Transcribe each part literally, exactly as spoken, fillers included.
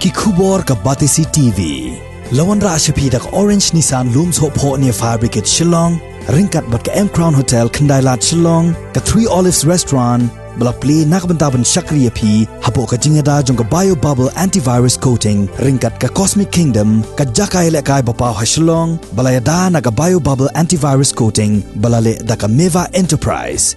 Ki khubor ka Batesi T V. La wanrah sha phi da ka Orange Nissan Lum Sohphoh near Fire Brigade Shillong, ryngkat bad ka M Crown Hotel Khyndailad Shillong, ka Three Olives Restaurant, ba la plie na ka bynta ban shakri ïa phi hapoh ka jingïada jong ka Bio Bubble Antivirus Coating, ryngkat ka Cosmic Kingdom, ka jaka ïalehkai ba paw ha Shillong, ba la ïada na ka Bio Bubble Antivirus Coating, ba la leh da ka Meva Enterprise.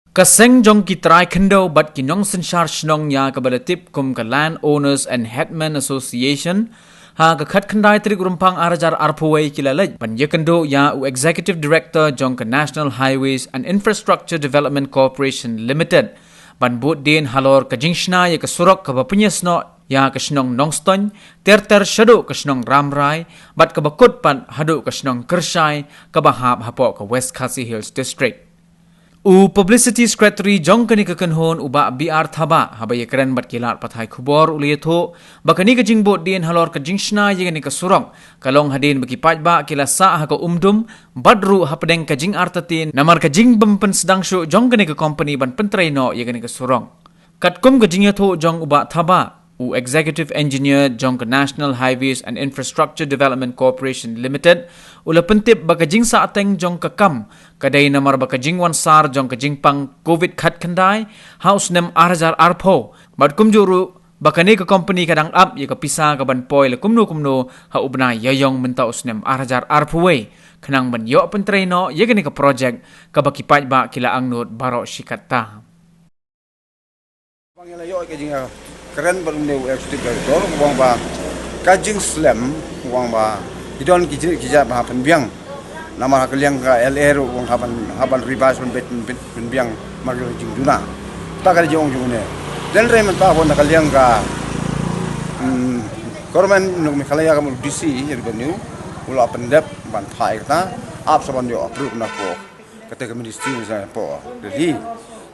Ka seng jong ki trai khyndew bad ki nongsynshar shnong ïa kaba la tip kum ka Land Owners and Headmen Association, ha ka khatkhyndai tarik Rymphang arhajar arphew wei ki la leit ban ïakynduh ïa u Executive Director jong ka National Highways and Infrastructure Development Corporation Limited, ban bud dien halor ka jingshna ïa ka surok kaba pynïasnoh ïa ka shnong Nongstoiñ, ter ter shaduh ka shnong Rambrai, bad kaba kut pat haduh ka shnong Kyrshai, kaba hap hapoh ka West Khasi Hills District. U Publicity Secretary jong kane ka kynhun, u Bah B R Thabah, haba ïakren bad ki lad pathai khubor, u la ïathuh ba kane ka jingbud dien halor ka jingshna ïa kane ka surok ka long hadien ba ki paidbah ki la sah ha ka umdum bad ruh hapdeng ka jingartatien namar ka jingbym pynsdang shuh jong kane ka kompani ban pyntrei noh ïa kane ka surok. Katkum ka jingïathuh jong u Bah Thabah, u Executive Engineer jong ka National Highways and Infrastructure Development Corporation Limited, u la pyntip ba ka jingsahteng jong ka kam ka dei namar ba ka jingwansar jong ka jingpang Covid khatkhyndai ha u snem arhajar arphew, bad kumjuh ruh ba kane ka kompani ka dang ap ïa ka pisa ka ban poi la kumno kumno ha u bnai Ïaïong mynta u snem arhajar arphew wei, khnang ban ïoh pyntrei noh ïa kane ka projek kaba ki paidbah ki la angnud baroh shi katta. Ba ngi la ïoh ka jingkren bad une u executive director, u ong ba ka jingslem, u ong ba ki don ki jait ki jait ba hap pynbiang. Namar ha ka liang ka L A ruh u ong hap ban, hap ban revise ban pyn, pyn, pynbiang marwei jingduna. Ta ka jong jong une. Hynrei mynta ba na ka liang ka, hmm, government jong Meghalaya ka mut D C revenue, u la pyndep ban phai kata, ap sa ban ïoh approve na pdeng kata ka ministry, na pdeng Delhi.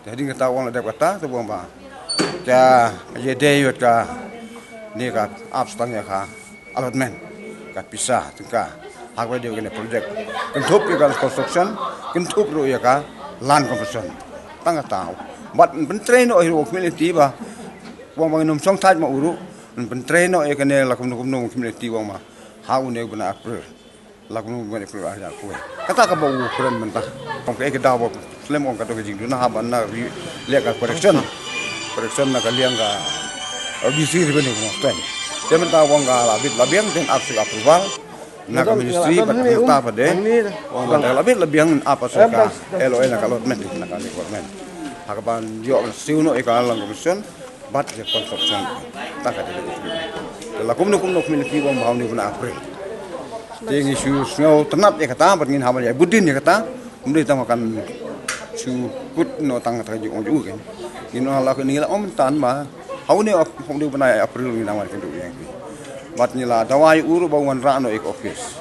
Te hadien kata u ong la dep kata, te u ong ba ka ïadei ïa kane ka ap sa tang ïa ka allotment ka pisa tyngka ha kaba ïadei kane ka project. Kynthup ïa ka construction, kynthup ruh ïa ka land conversion. Tang kata. Bad pyntrei noh ïa u community ba, u ong ba ngin ym shong thait ma u ruh, pyntrei noh ïa kane la kumno kumno community, u ong ba ha une u bnai April. La kumno kumno April arhajar arphew wei. Kata kaba u kren mynta. Ong kaei ka daw ba slem, ong ka don ka jingduna, hap ban na ri-, leh ka correction. Correction na ka liang ka D C revenue ka Nongstoiñ. Te mynta u ong ka la bit la biang, te ap seek approval na ka ministry, bad mynta pat de u ong ba la bit la biang, ap seek ka L O A na ka allotment na ka government. Ha kaban ïoh ban siew noh ïa ka land conversion bad ïa construction. Ta ka dei. Te la kumno kumno community u ong ba ha une u bnai April. Te ngi shu sngewtynnat ïa kata, bad ngin hap ban ïa bud dien ïa kata. Ym dei tang ba kan shu kut noh tang kata ka jingong jong u kein. Ngin ong la ka, ngi la ong mynta ba ha une u, ha une u bnai April ngin nang wan kynduh ïa ki. Bad ngi la dawa ïa u ruh ba un wanrah noh ïa ka office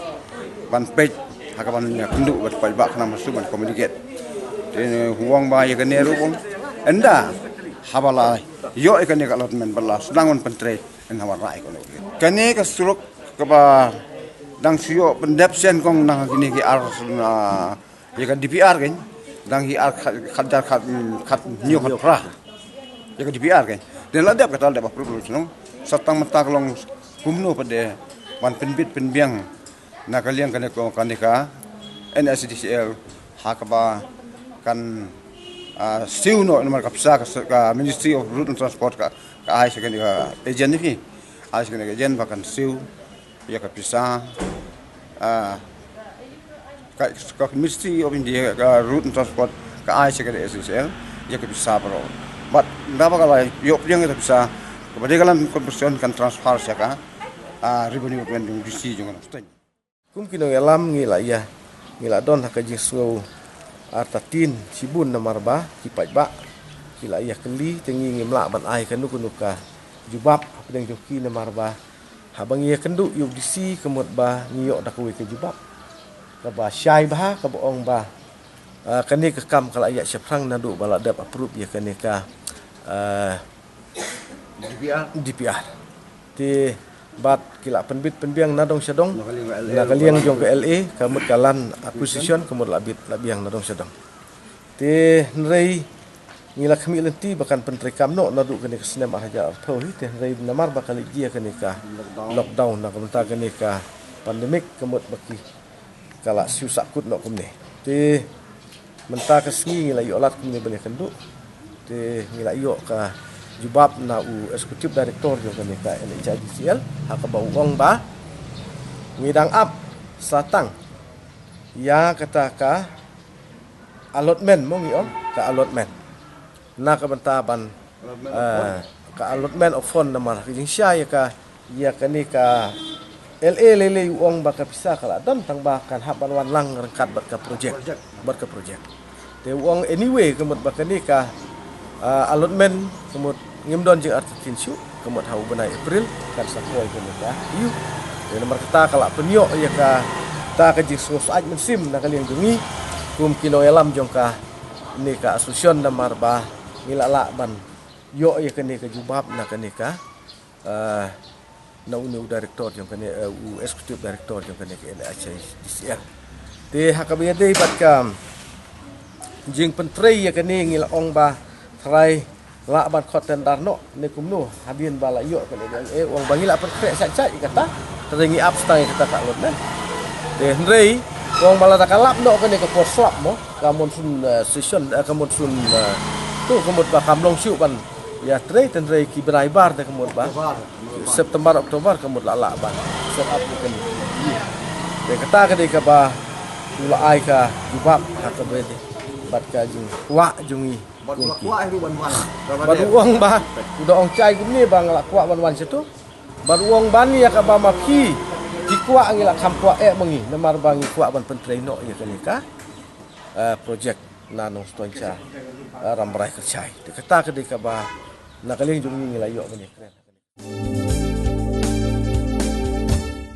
ban peit ha kaban ïa kynduh bad paidbah khnang ba shu ban communicate. Te u ong ba ïa kane ruh u ong, ynda haba la ïoh ïa kane ka allotment bad la sdang ban pyntrei, yn wanrah ïa kane. Kane ka surok kaba dang shu ïoh pyndep shen kong na kine ki ar, na ïa ka D P R kein, dang hi ar khat, khat jar khat, khat hynñiew khat phra. Ïa ka D P R kein. Dang la dep kata, la dep approve ruh shnong. Sa tang mynta ka long kumno pat de ban pynbit pynbiang na ka liang kane ka, kane ka N S D C L, ha kaba kan, ah, siew noh namar ka pisa ka, ka Ministry of Road and Transport ka, ka ai sha kane ka agent hi. Ai sha kane ka agent ba kan siew ïa ka pisa, ah, ka, ka Ministry of India, ka Road and Transport, ka ai sha ka N S D C L ïa ka pisa baroh. Bad naba ka la ïoh pdiang ïa ka pisa, kaba dei ka land conversion kan transfer sha ka, ah, revenue department jong D C jong ka Nongstoiñ. Kum ki nongïalam ngi la ïa, ngi la don ha ka jingsngew artatien shibun namar ba ki paidbah ki la ïa kylli, te ngi ngim lah ban ai kano kano ka jubab hapdeng jong ki namar ba haba ngi ïa kynduh ïa u D C ka mut ba ngi ïoh da kawei ka jubab kaba shai bha, kaba ong ba, ah, kane ka kam ka la ïaid shaphrang naduh ba la dep approve ïa kane ka, ah, D P R. D P R. Te bad ki la pynbit pynbiang na dong sha dong, na ka liang ka L A, na ka liang jong ka L A, ka mut ka land acquisition, ka mut la bit la biang na dong sha dong. Te hynrei ngi la khmih lynti ba kan pyntreikam noh naduh kane ka snem ar hajar arphew hi, te hynrei namar ba ka leit jia kane ka lockdown, na ka bynta kane ka pandemic, ka mut ba ki ka la siew sahkut noh kumne. Te mynta ka sngi ngi la ïoh lad kumne ban ïakynduh. Te ngi la ïoh ka jubab na u executive director jong kane ka N H I D C L, ha kaba u ong ba ngi dang ap sa tang ïa kata ka allotment, mo, ngi ong ka allotment, na ka bynta ban, eh, ka allotment of fund, namar ka jingshai ïa ka, ïa kane ka L A lei lei u ong ba ka pisa ka la don, tang ba kan hap ban wan lang ryngkat bad ka project, bad ka project. Te u ong anyway, ka mut ba kane ka, eh, allotment, ka mut ngim don jingartatien shuh, ka mut ha u bnai April kan sa poi kane ka ïu. Te namar kata ka la pynïoh ïa kata ka jingsngewsih mynsiem na ka liang jong ngi kum ki nongïalam jong kane ka association, namar ba ngi la lah ban ïoh ïa kane ka jubab na kane ka, eh, na une u director jong kane, eh, u executive director jong kane ka N H I D C L. Te ha kaba ïadei bad ka jingpyntrei ïa kane, ngi la ong ba trai lah ban khot tender noh ne kumno, hadien ba la ïoh kane ka L A, u ong ba ngi la pynkhreh shait shait ïa kata, trai ngi ap stang ïa kata ka allotment. Te hynrei u ong ba lada ka lap noh kane ka por slap, mo, ka monsoon, eh, session, eh, ka monsoon, eh, tu ka mut ba kam long shuh ban ïatrei, te hynrei ki bnai bar te ka mut ba September, October ka mut la lah ban set up ïa kane. Te kata ka dei kaba u la ai ka jubab ha kaba ïadei bad ka jingkwah jong ngi. Bad u la kwah ruh ban wan. Bad u ong ba u da ong shai kumne ba nga la kwah ban wan shatu. Bad u ong ban ïa kaba ma phi ki kwah, ngi la kham kwah eh ma ngi, namar ba ngi kwah ban pyntrei noh ïa kane ka, eh, project na Nongstoiñ sha, eh, Rambrai Kyrshai. Te kata ka dei kaba na ka liang jong ngi ngi la ïoh ban ïakren.